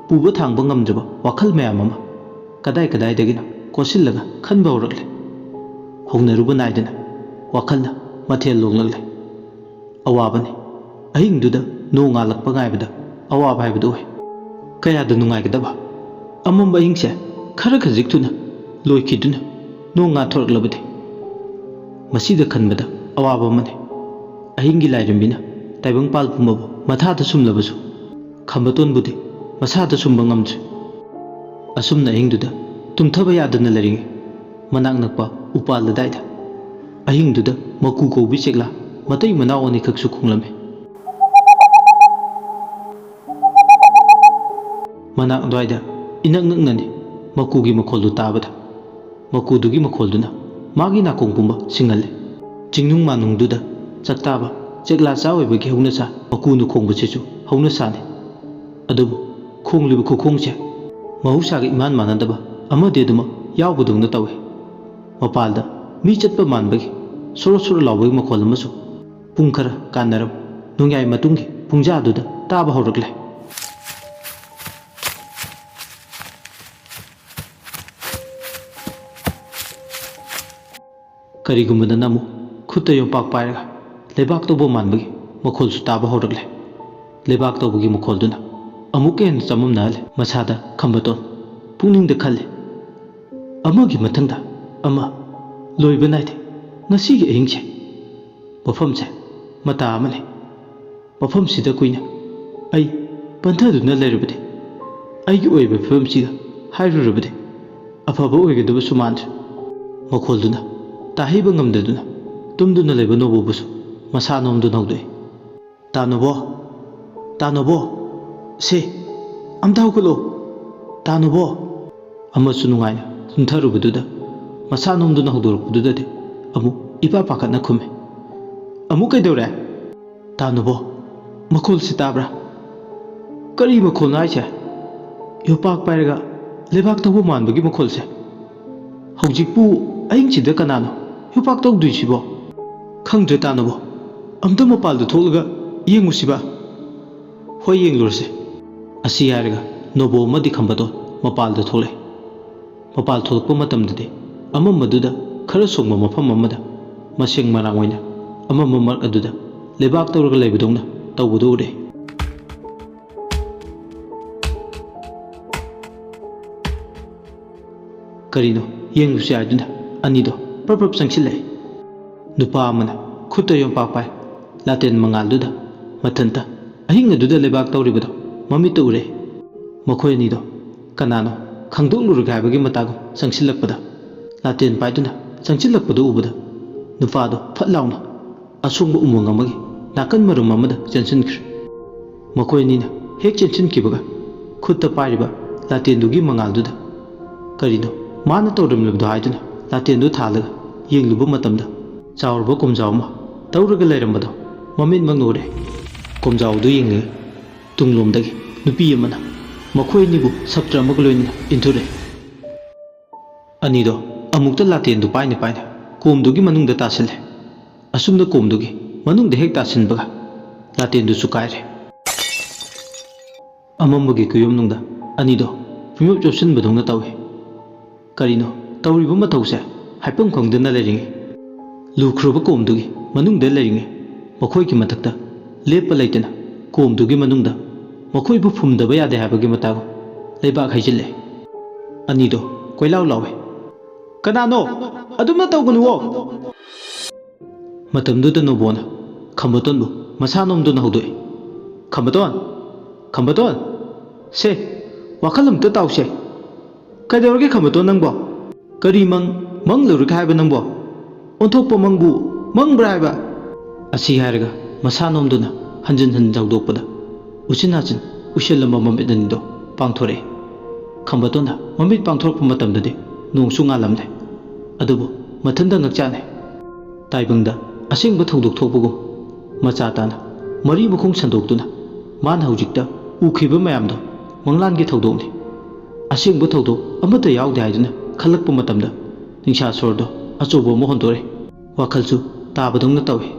ꯄꯨꯕ ꯊꯥꯡꯕ ꯉꯝꯗ꯭ꯔꯕ ꯋꯥꯈꯜ ꯃꯌꯥꯝ ꯑꯃ ꯀꯗꯥꯏ ꯀꯗꯥꯏꯗꯒꯤꯅꯣ ꯀꯣꯠꯁꯤꯜꯂꯒ ꯈꯟꯕ ꯍꯧꯔꯛꯂꯦ꯫ ꯍꯧꯅꯔꯨꯕ ꯅꯥꯏꯗꯅ ꯋꯥꯈꯜꯅ ꯃꯊꯦꯜ ꯂꯣꯡꯂꯛꯂꯦ꯫ ꯑꯋꯥꯕꯅꯤ꯫ ꯑꯍꯤꯡꯗꯨꯗ ꯅꯣꯡ ꯉꯥꯜꯂꯛꯄ ꯉꯥꯏꯕꯗ ꯑꯋꯥꯕ ꯍꯥꯏꯕꯗꯨ ꯑꯣꯏ꯫ ꯀꯌꯥꯗ ꯅꯨꯡꯉꯥꯏꯒꯗꯕ? ꯑꯃꯝꯕ ꯑꯍꯤꯡꯁꯦ ꯈꯔ ꯈꯖꯤꯛ ꯊꯨꯅ ꯂꯣꯏꯈꯤꯗꯨꯅ ꯅꯣꯡ ꯉꯥꯟꯊꯣꯔꯛꯂꯕꯗꯤ꯫ ꯃꯁꯤꯗ ꯈꯟꯕꯗ ꯑꯋꯥꯕ ꯑꯃꯅꯤ꯫ ꯑꯍꯤꯡꯒꯤ ꯂꯥꯏꯔꯦꯝꯕꯤꯅ ꯇꯥꯏꯕꯪꯄꯥꯜ ꯄꯨꯝꯕꯕꯨ ꯃꯊꯥꯗ ꯁꯨꯝꯂꯕꯁꯨ, ꯈꯝꯕꯇꯣꯟꯕꯨꯗꯤ ꯃꯁꯥꯗ ꯁꯨꯝꯕ ꯉꯝꯗ꯭ꯔꯤ꯫ ꯑꯁꯨꯝꯅ ꯑꯍꯤꯡꯗꯨꯗ ꯇꯨꯝꯊꯕ ꯌꯥꯗꯅ ꯂꯩꯔꯤꯉꯩ, ꯃꯅꯥꯛ ꯅꯛꯄ ꯎꯄꯥꯜ ꯑꯗꯥꯏꯗ ꯑꯍꯤꯡꯗꯨꯗ ꯃꯀꯨ ꯀꯧꯕꯤ ꯆꯦꯛꯂꯥ ꯃꯇꯩ ꯃꯅꯥꯎ ꯑꯅꯤꯈꯛꯁꯨ ꯈꯣꯡꯂꯝꯃꯤ꯫ ꯃꯅꯥꯛ ꯑꯗꯨꯋꯥꯏꯗ ꯏꯅꯛ ꯅꯛꯅꯅꯤ ꯃꯀꯨꯒꯤ ꯃꯈꯣꯜꯗꯨ ꯇꯥꯕꯗ꯫ ꯃꯀꯨꯗꯨꯒꯤ ꯃꯈꯣꯜꯗꯨꯅ ꯃꯥꯒꯤ ꯅꯥꯀꯣꯡ ꯄꯨꯝꯕ ꯁꯤꯡꯍꯜꯂꯦ꯫ ꯆꯤꯡꯅꯨꯡ ꯃꯥꯅꯨꯡꯗꯨꯗ ꯆꯥꯛꯇꯥꯕ ꯆꯦꯛꯂꯥ ꯆꯥ ꯑꯣꯏꯕꯒꯤ ꯍꯧꯅꯁꯥ ꯃꯀꯨꯅ ꯈꯣꯡꯕꯁꯤꯁꯨ ꯍꯧꯅꯁꯥꯅꯤ꯫ ꯑꯗꯨꯕꯨ ꯈꯣꯡꯂꯤꯕ ꯈꯨꯈꯣꯡꯁꯦ ꯃꯍꯧꯁꯥꯒ ꯏꯃꯥꯟ ꯃꯥꯟꯅꯗꯕ ꯑꯃꯗꯤ ꯑꯗꯨꯃꯛ ꯌꯥꯎꯕꯗꯧꯅ ꯇꯧꯏ꯫ ꯃꯄꯥꯜꯗ ꯃꯤ ꯆꯠꯄ ꯃꯥꯟꯕꯒꯤ ꯁꯣꯔꯣ ꯁꯣꯔꯣ ꯂꯥꯎꯕꯒꯤ ꯃꯈꯣꯜ ꯑꯃꯁꯨ ꯄꯨꯡ ꯈꯔ ꯀꯥꯟꯅꯔꯕ ꯅꯣꯡꯌꯥꯏ ꯃꯇꯨꯡꯒꯤ ꯄꯨꯡꯖꯥꯗꯨꯗ ꯇꯥꯕ ꯍꯧꯔꯛꯂꯦ꯫ ꯀꯔꯤꯒꯨꯝꯕꯗꯅ ꯑꯃꯨꯛ ꯈꯨꯠꯇ ꯌꯣꯝꯄꯥꯛ ꯄꯥꯏꯔꯒ ꯂꯩꯕꯥꯛ ꯇꯧꯕ ꯃꯥꯟꯕꯒꯤ ꯃꯈꯣꯜꯁꯨ ꯇꯥꯕ ꯍꯧꯔꯛꯂꯦ꯫ ꯂꯩꯕꯥꯛ ꯇꯧꯕꯒꯤ ꯃꯈꯣꯜꯗꯨꯅ ꯑꯃꯨꯛꯀ ꯍꯦꯟꯅ ꯆꯃꯝꯅꯍꯜꯂꯦ ꯃꯁꯥꯗ ꯈꯝꯕꯇꯣꯟ꯫ ꯄꯨꯛꯅꯤꯡꯗ ꯈꯜꯂꯤ, "ꯑꯃꯒꯤ ꯃꯊꯪꯗ ꯑꯃ, ꯂꯣꯏꯕ ꯅꯥꯏꯗꯦ ꯉꯁꯤꯒꯤ ꯑꯍꯤꯡꯁꯦ꯫ ꯃꯐꯝꯁꯦ ꯃꯇꯥ ꯑꯃꯅꯤ꯫ ꯃꯐꯝꯁꯤꯗ ꯀꯨꯏꯅ ꯑꯩ ꯄꯟꯊꯗꯨꯅ ꯂꯩꯔꯕꯗꯤ, ꯑꯩꯒꯤ ꯑꯣꯏꯕ ꯐꯤꯕꯝꯁꯤꯒ ꯍꯥꯏꯔꯨꯔꯕꯗꯤ ꯑꯐꯕ ꯑꯣꯏꯒꯗꯕꯁꯨ ꯃꯥꯟꯗ꯭ꯔꯦ꯫" ꯃꯈꯣꯜꯗꯨꯅ ꯇꯥꯍꯩꯕ ꯉꯝꯗꯗꯨꯅ ꯇꯨꯝꯗꯨꯅ ꯂꯩꯕ ꯅꯣꯕꯣꯕꯨꯁꯨ ꯃꯁꯥ ꯅꯣꯝꯗꯨꯅ ꯍꯧꯗꯣꯛꯏ꯫ "ꯇꯥ ꯅꯣꯕꯣ, ꯇꯥ ꯅꯣꯕꯣ, ꯁꯦ, ꯑꯝꯇ ꯍꯧꯒꯠꯂꯣ, ꯇꯥ ꯅꯣꯕꯣ!" ꯑꯃꯁꯨ ꯅꯨꯡꯉꯥꯏꯅ ꯇꯨꯝꯊꯔꯨꯕꯗꯨꯗ ꯃꯁꯥ ꯅꯣꯝꯗꯨꯅ ꯍꯧꯗꯣꯔꯛꯄꯗꯨꯗꯗꯤ ꯑꯃꯨꯛ ꯏꯄꯥ ꯄꯥꯈꯠꯅ ꯈꯨꯝꯃꯤ꯫ "ꯑꯃꯨꯛ ꯀꯩꯗꯧꯔꯦ?" "ꯇꯥ ꯅꯣꯕꯣ, ꯃꯈꯣꯜꯁꯤ ꯇꯥꯕ꯭ꯔꯥ?" "ꯀꯔꯤ ꯃꯈꯣꯜꯅꯣ ꯍꯥꯏꯁꯦ? ꯌꯣꯄꯥꯛ ꯄꯥꯏꯔꯒ ꯂꯩꯕꯥꯛ ꯇꯧꯕ ꯃꯥꯟꯕꯒꯤ ꯃꯈꯣꯜꯁꯦ꯫ ꯍꯧꯖꯤꯛꯄꯨ ꯑꯍꯤꯡꯁꯤꯗ ꯀꯅꯥꯅꯣ ꯌꯣꯄꯥꯛ ꯇꯧꯗꯣꯏꯁꯤꯕꯣ? ꯈꯪꯗ꯭ꯔꯦ ꯇꯥ ꯅꯣꯕꯣ, ꯑꯝꯇ ꯃꯄꯥꯜꯗ ꯊꯣꯛꯂꯒ ꯌꯦꯡꯉꯨꯁꯤꯕ?" "ꯍꯣꯏ, ꯌꯦꯡꯂꯨꯔꯁꯦ꯫" ꯑꯁꯤ ꯍꯥꯏꯔꯒ ꯅꯣꯕꯣ ꯑꯃꯗꯤ ꯈꯝꯕꯗꯣ ꯃꯄꯥꯜꯗ ꯊꯣꯛꯂꯛꯏ꯫ ꯃꯄꯥꯜ ꯊꯣꯛꯂꯛꯄ ꯃꯇꯝꯗꯗꯤ ꯑꯃꯝꯕꯗꯨꯗ ꯈꯔ ꯁꯣꯡꯕ ꯃꯐꯝ ꯑꯃꯗ ꯃꯁꯦꯡ ꯃꯔꯥꯡ ꯑꯣꯏꯅ ꯑꯃꯝꯕ ꯃꯔꯛ ꯑꯗꯨꯗ ꯂꯩꯕꯥꯛ ꯇꯧꯔꯒ ꯂꯩꯕꯗꯧꯅ ꯇꯧꯕꯗꯨ ꯎꯔꯛꯏ꯫ "ꯀꯔꯤꯅꯣ? ꯌꯦꯡꯂꯨꯁꯤ" ꯍꯥꯏꯗꯨꯅ ꯑꯅꯤꯗꯣ ꯄ꯭ꯔꯞ ꯄ꯭ꯔꯞ ꯆꯪꯁꯤꯜꯂꯛꯑꯦ꯫ ꯅꯨꯄꯥ ꯑꯃꯅ ꯈꯨꯠꯇ ꯌꯣꯝꯄꯥꯛ ꯄꯥꯏ, ꯂꯥꯇꯦꯟ ꯃꯉꯥꯜꯗꯨꯗ ꯃꯊꯟꯇ ꯑꯍꯤꯡ ꯑꯗꯨꯗ ꯂꯩꯕꯥꯛ ꯇꯧꯔꯤꯕꯗꯣ ꯃꯃꯤꯠꯇ ꯎꯔꯦ꯫ ꯃꯈꯣꯏ ꯑꯅꯤꯗꯣ ꯀꯅꯥꯅꯣ ꯈꯪꯗꯣꯛꯂꯨꯔꯒꯦ ꯍꯥꯏꯕꯒꯤ ꯃꯇꯥꯒꯨꯝ ꯆꯪꯁꯤꯜꯂꯛꯄꯗ, ꯂꯥꯇꯦꯟ ꯄꯥꯏꯗꯨꯅ ꯆꯪꯁꯤꯜꯂꯛꯄꯗꯨ ꯎꯕꯗ ꯅꯨꯄꯥꯗꯣ ꯐꯠ ꯂꯥꯎꯅ ꯑꯁꯣꯡꯕ ꯎꯃꯪ ꯑꯃꯒꯤ ꯅꯥꯀꯟ ꯃꯔꯨꯝ ꯑꯃꯗ ꯆꯦꯟꯁꯤꯟꯈ꯭ꯔꯦ꯫ ꯃꯈꯣꯏ ꯑꯅꯤꯅ ꯍꯦꯛ ꯆꯦꯟꯁꯤꯟꯈꯤꯕꯒ ꯈꯨꯠꯇ ꯄꯥꯏꯔꯤꯕ ꯂꯥꯇꯦꯟꯗꯨꯒꯤ ꯃꯉꯥꯜꯗꯨꯗ ꯀꯔꯤꯅꯣ ꯃꯥꯅ ꯇꯧꯔꯝꯂꯤꯕꯗꯣ ꯍꯥꯏꯗꯨꯅ ꯂꯥꯇꯦꯟꯗꯨ ꯊꯥꯜꯂꯒ ꯌꯦꯡꯂꯨꯕ ꯃꯇꯝꯗ ꯆꯥꯎꯔꯕ ꯀꯣꯝꯖꯥꯎ ꯑꯃ ꯇꯧꯔꯒ ꯂꯩꯔꯝꯕꯗꯣ ꯃꯃꯤꯠꯃꯛꯅ ꯎꯔꯦ꯫ ꯀꯣꯝꯖꯥꯎꯗꯨ ꯌꯦꯡꯂꯒ ꯇꯨꯡꯂꯣꯝꯗꯒꯤ ꯅꯨꯄꯤ ꯑꯃꯅ ꯃꯈꯣꯏ ꯑꯅꯤꯕꯨ ꯁꯞꯇ꯭ꯔ ꯑꯃꯒ ꯂꯣꯏꯅꯅ ꯏꯟꯊꯨꯔꯦ꯫ ꯑꯅꯤꯗꯣ ꯑꯃꯨꯛꯇ ꯂꯥꯇꯦꯟꯗꯨ ꯄꯥꯏꯅ ꯄꯥꯏꯅ ꯀꯣꯝꯗꯨꯒꯤ ꯃꯅꯨꯡꯗ ꯇꯥꯁꯤꯜꯂꯦ꯫ ꯑꯁꯨꯝꯅ ꯀꯣꯝꯗꯨꯒꯤ ꯃꯅꯨꯡꯗ ꯍꯦꯛ ꯇꯥꯁꯤꯟꯕꯒ ꯂꯥꯇꯦꯟꯗꯨꯁꯨ ꯀꯥꯏꯔꯦ꯫ ꯑꯃꯝꯕꯒꯤ ꯀꯨꯌꯣꯝꯅꯨꯡꯗ ꯑꯅꯤꯗꯣ ꯄꯨꯡꯌꯣꯞ ꯆꯣꯞꯁꯤꯟꯕꯗꯧꯅ ꯇꯧꯏ꯫ ꯀꯔꯤꯅꯣ ꯇꯧꯔꯤꯕ ꯃꯊꯧꯁꯦ ꯍꯥꯏꯐꯝ ꯈꯪꯗꯅ ꯂꯩꯔꯤꯉꯩ, ꯂꯨꯈ꯭ꯔꯕ ꯀꯣꯝꯗꯨꯒꯤ ꯃꯅꯨꯡꯗ ꯂꯩꯔꯤꯉꯩ, ꯃꯈꯣꯏꯒꯤ ꯃꯊꯛꯇ ꯂꯦꯞꯄ ꯂꯩꯇꯅ ꯀꯣꯝꯗꯨꯒꯤ ꯃꯅꯨꯡꯗ ꯃꯈꯣꯏꯕꯨ ꯐꯨꯝꯗꯕ ꯌꯥꯗꯦ ꯍꯥꯏꯕꯒꯤ ꯃꯇꯥꯒꯨꯝ ꯂꯩꯕꯥꯛ ꯍꯩꯖꯤꯜꯂꯦ꯫ ꯑꯅꯤꯗꯣ ꯀꯣꯏꯂꯥꯎ ꯂꯥꯎꯋꯦ, "ꯀꯅꯥꯅꯣ? ꯑꯗꯨꯝꯅ ꯇꯧꯒꯅꯨꯋꯣ!" ꯃꯇꯝꯗꯨꯗ ꯅꯣꯕꯣꯅ ꯈꯝꯕꯇꯣꯟꯕꯨ ꯃꯁꯥ ꯅꯣꯝꯗꯨꯅ ꯍꯧꯗꯣꯛꯏ꯫ "ꯈꯝꯕꯇꯣꯟ! ꯈꯝꯕꯇꯣꯟ! ꯁꯦ, ꯋꯥꯈꯜ ꯑꯃꯇ ꯇꯥꯎꯁꯦ꯫ ꯀꯩꯗꯧꯔꯒꯦ ꯈꯝꯕꯇꯣꯟ ꯅꯪꯕꯣ? ꯀꯔꯤ ꯃꯪ ꯃꯪꯂꯨꯔꯒꯦ ꯍꯥꯏꯕ ꯅꯪꯕꯣ? ꯑꯣꯟꯊꯣꯛꯄ ꯃꯪꯕꯨ ꯃꯪꯕ꯭ꯔꯥ ꯍꯥꯏꯕ?" ꯑꯁꯤ ꯍꯥꯏꯔꯒ ꯃꯁꯥ ꯅꯣꯝꯗꯨꯅ ꯍꯟꯖꯤꯟ ꯍꯟꯖꯤꯟ ꯍꯧꯗꯣꯛꯄꯗ ꯎꯆꯤꯟ ꯅꯥꯆꯤꯟ ꯎꯏꯁꯤꯜꯂꯝꯕ ꯃꯃꯤꯠ ꯑꯅꯤꯗꯣ ꯄꯥꯡꯊꯣꯔꯛꯏ꯫ ꯈꯝꯕꯇꯣꯟꯅ ꯃꯃꯤꯠ ꯄꯥꯡꯊꯣꯔꯛꯄ ꯃꯇꯝꯗꯗꯤ ꯅꯣꯡꯁꯨ ꯉꯥꯜꯂꯝꯂꯦ꯫ ꯑꯗꯨꯕꯨ ꯃꯊꯟꯇ ꯉꯛꯆꯥꯅꯩ꯫ ꯇꯥꯏꯕꯪꯗ ꯑꯁꯦꯡꯕ ꯊꯧꯗꯣꯛ ꯊꯣꯛꯄꯒꯨꯝ ꯃꯆꯥ ꯇꯥꯅ ꯃꯔꯤ ꯃꯈꯣꯡ ꯁꯟꯗꯣꯛꯇꯨꯅ ꯃꯥꯅ ꯍꯧꯖꯤꯛꯇ ꯎꯈꯤꯕ ꯃꯌꯥꯝꯗꯣ ꯃꯪꯂꯥꯟꯒꯤ ꯊꯧꯗꯣꯛꯅꯤ꯫ ꯑꯁꯦꯡꯕ ꯊꯧꯗꯣꯛ ꯑꯃꯠꯇ ꯌꯥꯎꯗꯦ ꯍꯥꯏꯗꯨꯅ ꯈꯜꯂꯛꯄ ꯃꯇꯝꯗ ꯅꯤꯡꯁꯥ ꯁꯣꯔꯗꯣ ꯑꯆꯧꯕ ꯑꯃ ꯍꯣꯟꯗꯣꯔꯛꯏ꯫ ꯋꯥꯈꯜꯁꯨ ꯇꯥꯕꯗꯧꯅ ꯇꯧꯏ꯫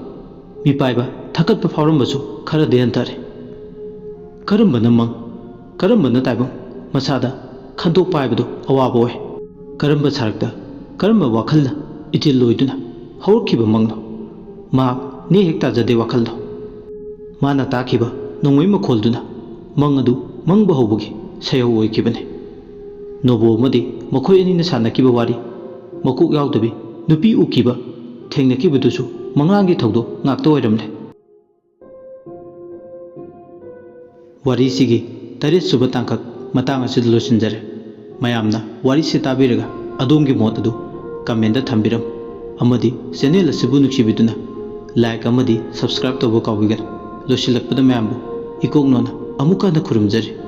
ꯃꯤꯄꯥꯏꯕ ꯊꯥꯀꯠꯄ ꯐꯥꯎꯔꯝꯕꯁꯨ ꯈꯔꯗꯤ ꯍꯟꯊꯔꯦ꯫ ꯀꯔꯝꯕꯅ ꯃꯪ, ꯀꯔꯝꯕꯅ ꯇꯥꯏꯕꯪ, ꯃꯁꯥꯗ ꯈꯟꯗꯣꯛꯄ ꯍꯥꯏꯕꯗꯨ ꯑꯋꯥꯕ ꯑꯣꯏ꯫ ꯀꯔꯝꯕ ꯁꯔꯛꯇ, ꯀꯔꯝꯕ ꯋꯥꯈꯜꯅ ꯏꯊꯤꯜ ꯂꯣꯏꯗꯨꯅ ꯍꯧꯔꯛꯈꯤꯕ ꯃꯪꯅꯣ? ꯃꯍꯥꯛ ꯅꯦ ꯍꯦꯛ ꯇꯥꯖꯗꯦ ꯋꯥꯈꯜꯗꯣ꯫ ꯃꯥꯅ ꯇꯥꯈꯤꯕ ꯅꯣꯡꯃꯩ ꯃꯈꯣꯜꯗꯨꯅ ꯃꯪ ꯑꯗꯨ ꯃꯪꯕ ꯍꯧꯕꯒꯤ ꯁꯩꯍꯧ ꯑꯣꯏꯈꯤꯕꯅꯤ꯫ ꯅꯣꯕꯣ ꯑꯃꯗꯤ ꯃꯈꯣꯏ ꯑꯅꯤꯅ ꯁꯥꯟꯅꯈꯤꯕ ꯋꯥꯔꯤ, ꯃꯀꯣꯛ ꯌꯥꯎꯗꯕꯤ ꯅꯨꯄꯤ ꯎꯈꯤꯕ, ꯊꯦꯡꯅꯈꯤꯕꯗꯨꯁꯨ ꯃꯪꯂꯥꯟꯒꯤ ꯊꯧꯗꯣꯛ ꯉꯥꯛꯇ ꯑꯣꯏꯔꯝꯂꯦ꯫ ꯋꯥꯔꯤꯁꯤꯒꯤ ꯇꯔꯦꯠꯁꯨꯕ ꯇꯥꯡꯀꯛ ꯃꯇꯥꯡ ꯑꯁꯤꯗ ꯂꯣꯏꯁꯤꯟꯖꯔꯦ꯫ ꯃꯌꯥꯝꯅ ꯋꯥꯔꯤꯁꯤ ꯇꯥꯕꯤꯔꯒ ꯑꯗꯣꯝꯒꯤ ꯃꯣꯠ ꯑꯗꯨ comment ꯊꯝꯕꯤꯔꯝꯃꯨ, ꯑꯃꯗꯤ channel ꯑꯁꯤꯕꯨ ꯅꯨꯡꯁꯤꯕꯤꯗꯨꯅ like ꯑꯃꯗꯤ subscribe ꯇꯧꯕ ꯀꯥꯎꯕꯤꯒꯅꯨ꯫ ꯂꯣꯏꯁꯤꯜꯂꯛꯄꯗ ꯃꯌꯥꯝꯕꯨ ꯏꯀꯣꯛꯅꯣꯅ ꯑꯃꯨꯛꯀ ꯍꯟꯅ ꯈꯨꯔꯨꯝꯖꯔꯤ꯫